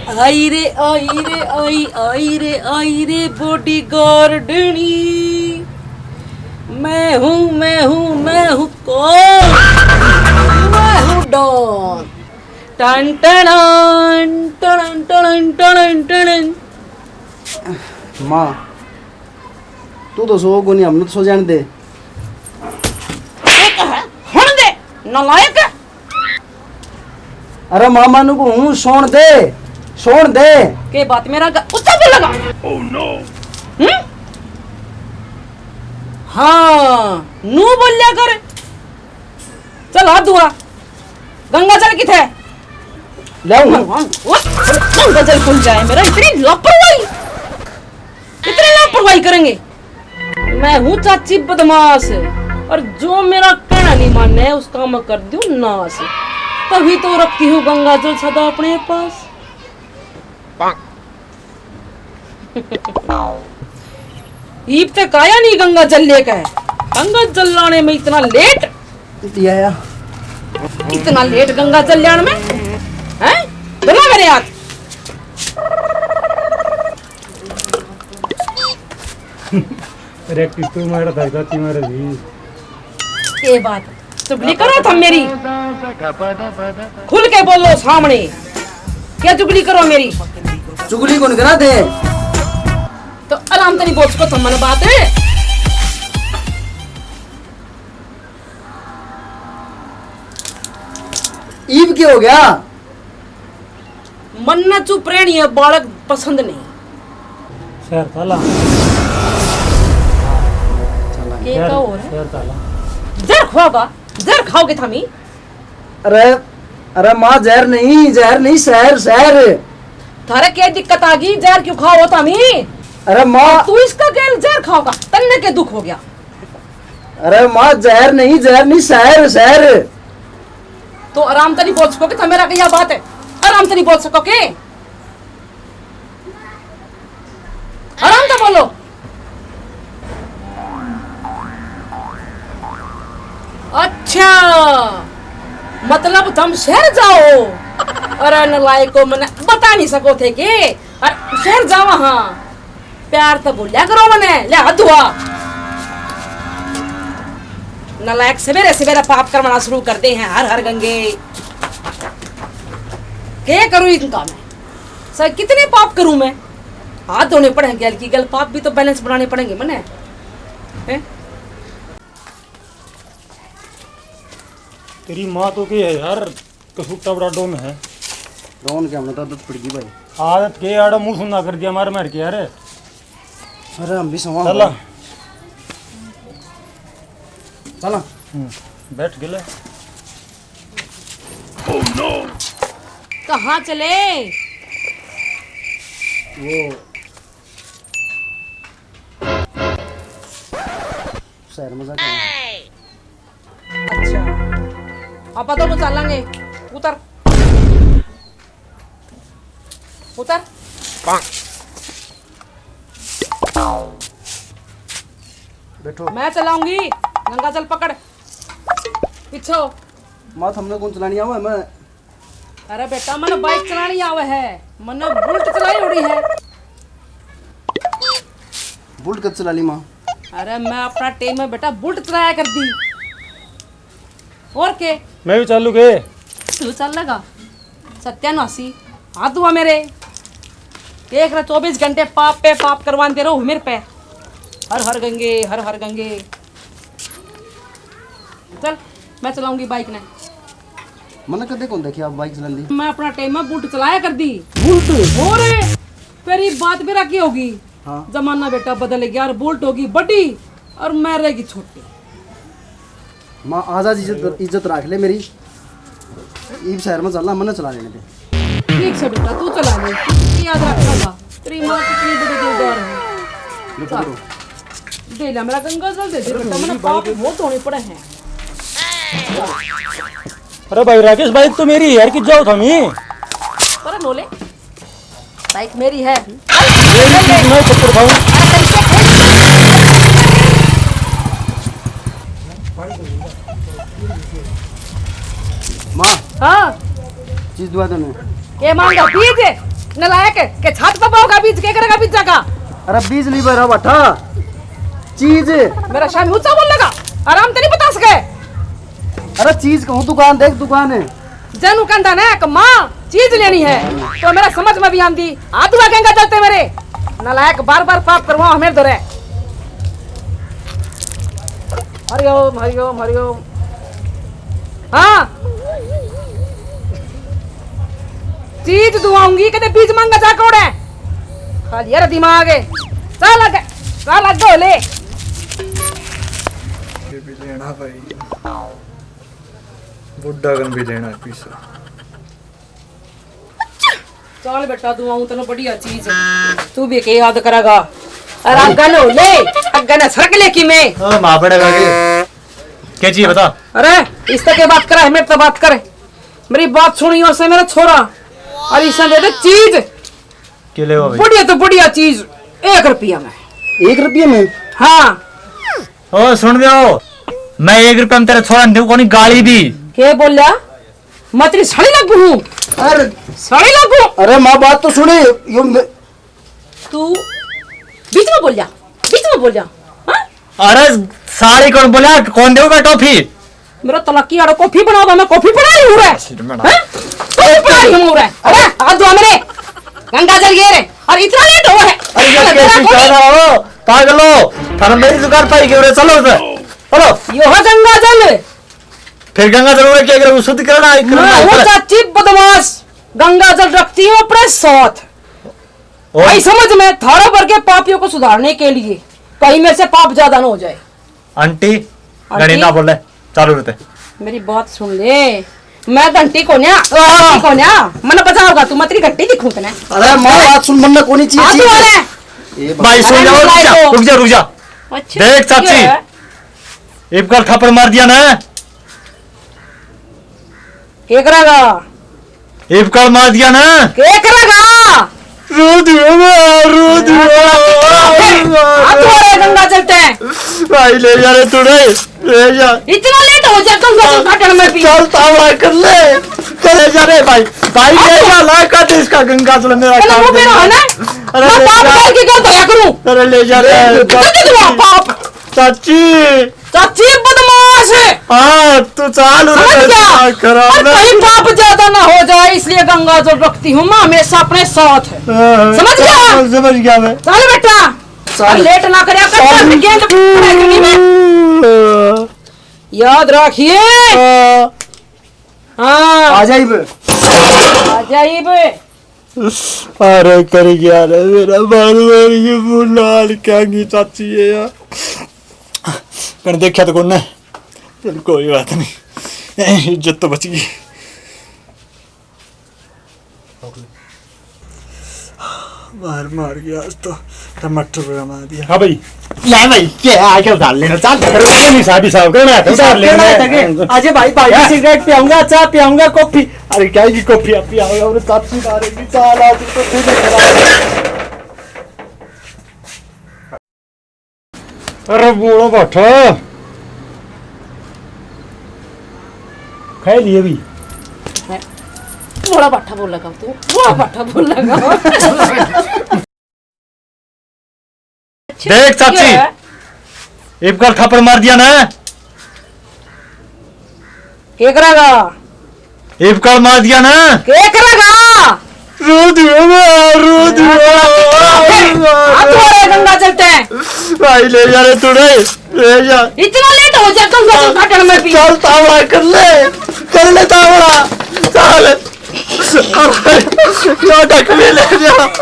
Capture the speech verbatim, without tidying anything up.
आई रे, आई रे, आई, आई रे, आई रे बॉडी गार्डनी। मैं हूँ, मैं हूँ, मैं हूँ कौन? मैं हूँ डॉन। टन टन टन टन टन टन टन। माँ, तू तो सो कोनी, हमने तो सो जान दे। एक है, हुण दे, नालायक। अरे मामा नु को हूँ, सोण दे, सोण दे। के बात मेरा ग-, उच्चा बोलेगा? हम्म? हाँ, नू बोल्या कर। चल हाथ धुआ। गंगा जल किथे? ले आऊं। भगवान, वो गंगा जल खुल जाए मेरा, इतनी लापरवाही, इतनी लापरवाही करेंगे। मैं हूँ चाची बदमाश, और जो मेरा कहना नहीं माने उसका मैं कर दूँ नाश। तभी तो रखती हूँ गंगा जल सदा अपने पास। ईब तक आया नहीं गंगा जल लेके। गंगा जल लाने में इतना लेट। या, या। इतना लेट गंगा जल लाने में, हैं? बना मेरे हाथ। अरे किस्तू मारा था, चाची मारा जी। के बात? चुगली करो थम मेरी। खुल के बोलो सामने। क्या चुगली करो मेरी? चुगली कौन करा थे? तो आराम तरी बोल सको थम मने बात। ईब के हो गया? मन्ने चुप रहनी है, बालक पसंद नहीं। शहर ताला। के शहर, का हो रहा है? शहर ताला। जहर खाओगा, जहर खाओगे थामी। अरे, अरे माँ, जहर नहीं, जहर नहीं, शहर, शहर। थारे क्या दिक्कत आ गई, जहर क्यों खाओ थामी? अरे माँ। तू इसका गैल जहर खाओगा, तन्ने के दुख हो गया? अरे माँ, जहर नहीं, जहर नहीं, शहर, शहर। तो आराम तै नहीं बोल सको के? था मेरा क्या बात है, आराम तै नहीं बोल सको के? आराम तै बोलो। अच्छा, मतलब थम शहर जाओ? अरे नलायको, मने बता नहीं सको थे के? अरे शहर जावा हाँ। प्यार तो बोल्या करो मने, ले हाथ धुआ। नालायक सवेरे सवेरे पाप करवाना शुरू कर दे हैं, हर हर गंगे। के करूँ इनका मैं? सर कितने पाप करूँ मैं? हाथ धोने पड़ेंगे, गल की गल पाप भी तो बैलेंस बनाने पड़ेंगे मने। हैं? तेरी माँ तो के है यार, कसूटा बड़ा डॉन है। डॉन क्या, हमने तो आदत पड़ गई भाई। आदत के आड़ा मुंह सुंदा कर दिया मार मार के यार। अरे हम भी सवा चला। चला। हम्म, बैठ गले। कहाँ चले? वो शहर में जाके। अच्छा, आपा दोनों चलांगे। उतर, उतर। बैठो। मैं चलाऊंगी, गंगा जल पकड़। पीछे हो। माँ, थमने कौन चलानी आवे? मैं अरे बेटा, मने बाइक चलानी आवे है, मने बुलेट चलाई उड़ी है। बुलेट कद चला ली माँ? अरे मैं अपना टाइम में बेटा बुलेट चलाया कर दी। और के? मैं भी चालू के? तू चल लगा। सत्यानाशी, हाथ हुआ मेरे। देख रहा, चौबीस घंटे पाप पे पाप करवाते रहो मेरे पे। हर हर गंगे, हर हर गंगे। चल, मैं चलाऊंगी बाइक ने। मने कदे कौन देखी आप बाइक चलांदी? मैं अपना टाइम में बुलेट चलाया कर दी। बुलेट? और फिर ये बात मेरा की होगी? हाँ। जमाना बेटा बदल गया और बुलेट होगी बड़ी और मैं रहेगी छोटी। माँ, आज आज इज्जत, इज्जत रख ले मेरी। इब शहर में चलना, मने चला लेने दे। ठीक से बेटा, तू चला ले, तू याद रखेगा। तेरी माँ कितनी बड़ी दिलदार है। ले पकड़ो। दे ले मेरा गंगा जल दे दे बेटा, मैंने पाप बहुत धोने पड़े हैं। अरे भाई राकेश, बाइक तो मेरी है यार, कित जाओ थमी? पर नोले, बाइक मेरी है। मेरी चीज मैं चक्कर खाऊं। अरे कैसे? माँ। हाँ। चीज दुआ तने। के मांगा? पीजे। नालायक, के छात पे बोगा बीज, के करेगा बीजा का? अरे बीज नहीं बह रहा बट्ठा, चीज। मेरा शाम ऊंचा बोल लगा, आराम तो नहीं बता सके। अरे चीज कहूँ, दुकान देख, दुकान है। जनु कहंदा ना कि माँ चीज लेनी है, तो मेरा समझ में भी आंदी, हाथ हुआ गंगा जलते मेरे। नालायक, बार बार पाप करवाओ हमें दो रे। हरिओम, हरिओम, हरिओम। हाँ, चीज दुआऊंगी, कदे बीज मांगा जा कोड़े। खाली यार दिमाग है। चल आगे, चल आगे ले। ये भी लेना भाई, बुड्ढा कन भी लेना है पीसा। चल बेटा, दुआऊं तने बढ़िया चीज, तू भी के याद करेगा। और अगन हो ले, अगन है सरक ले की मैं। ओ माँ बड़े का के, के चीज बता? अरे, इस तक के बात करा है, मेरे तो बात करे। मेरी बात सुनियो से मेरा छोरा, और इसे दे दे चीज। के लेवा भाई? बढ़िया तो बढ़िया चीज, एक रुपया में। एक रुपये में? हाँ। ओ सुन दो, मैं एक रुपया में तेरे छोरा ने दूं कोनी गाली भी। के बोल्या? मैं तेरी साली लगू हूँ? अरे साली लगू। अरे माँ, बात तो सुने। यो मे- तू बीच में बोल जा, बीच में बोल जा। हाँ? अरे साली कौन बोला? कौन देगा टॉफी? मेरा तलाकी आड़ो कॉफी बनाओगा, मैं कॉफी बना रही हूँ रे। सिर में ना। हैं? कॉफी बना रही हूँ रे। अरे हाथ धो मेरे। गंगा जल ये रे। और इतना लेट हुआ है। अरे ये अरे कैसी कौन? गाना हो? पागल हो? थारा मेरी दुकान पर ही क्यों रे? चलो उधर। चलो। यो है गंगा जल। फिर गंगा जल में क्या करोगे? शुद्ध करना है, करना मैं है, हूँ चलो। चाची बदमाश, गंगा जल रखती हूँ अपने साथ। और? आई समझ में, थारे वर्गे पापियों को सुधारने के लिए, कहीं मेरे से पाप ज्यादा ना हो जाए। Aunty, aunty? घणी ना बोले, चालू रहते। मेरी बात सुन ले, मैं घंटी कोन्या, घंटी कोन्या, मन्ने बचाओगा तू, मैं तेरी घंटी दिखूं तने। अरे माँ, बात सुन, मन्ने कोनी चीज हाँ, चीज तू है। अरे। ये भाई सुन अरे जा, रुक जा, रुक जा, रुक जा। अच्छा, देख चाची, ये है। इब कल थप्पड़ मार दिया ना, के करेगा? इब कल मार दिया ना। के करेगा? रो दियो ना, रो दियो। हाथ धो रहे गंगा जल ते। भाई ले जा रे तू रे, ले जा। इतना लेट हो जाए तुम गंगा काटन में भी। चल तावड़ा कर ले। चले जा रे भाई। भाई ले जा, ला काट इसका गंगा जल मेरा चलो, वो मेरा है ना? अरे मैं ले पाप जा। करके क्या धोया करूं? अरे ले जा रे। तो दे दूंगा पाप। चाची। चाची बदमाश है। हाँ, तू चाल उधर समझ गया? दिमाग खराब और ना। कहीं पाप ज्यादा ना हो जाए, इसलिए गंगा जल रखती हूँ मैं हमेशा अपने साथ। हाँ, समझ गया? समझ गया मैं। चल बेटा, चल। लेट ना करे, चल। गेंद फेंकनी में। याद रखिए। हाँ। हाँ। आ जाइब। आ जाइब। अरे कर गया रे मेरा बाल, मार के बुलाल क्या की चाची है यार। कण देखा तो कौन है? चल कोई बात नहीं, इज्जत तो बच गई। मार मार गया आज तो, टमाटर बना दिया। हाँ भाई। ले भाई, क्या आके उधार लेना? चाल। अरे, नहीं साहब, साहब, करना है, उधार लेना है। अजय भाई, भाई, क्या? सिगरेट पियाऊंगा, चाय पियाऊंगा, कॉफी। अरे, क्या की कॉफी आप पियाओगे? और चाची मारेगी, चाल, आज तो फिर खराब। अरे, बोलो भाठा। खाई लिए भी। बोला भाठा बोल लगा तू, बोला भाठा बोल लगा। देख चाची, क्या है? इब कल थप्पड़ मार दिया ना। के करेगा? इब कल मार दिया ना। के करेगा? रो दियो ना, रो दियो। हाथ धो रहे गंगा जल ते। भाई ले जा रे तू रे, ले जा। इतना लेट हो जाए तुम गजब काटन में भी। चल तावड़ा कर ले, कर ले तावड़ा, चल। अरे, नाटक में ले जा।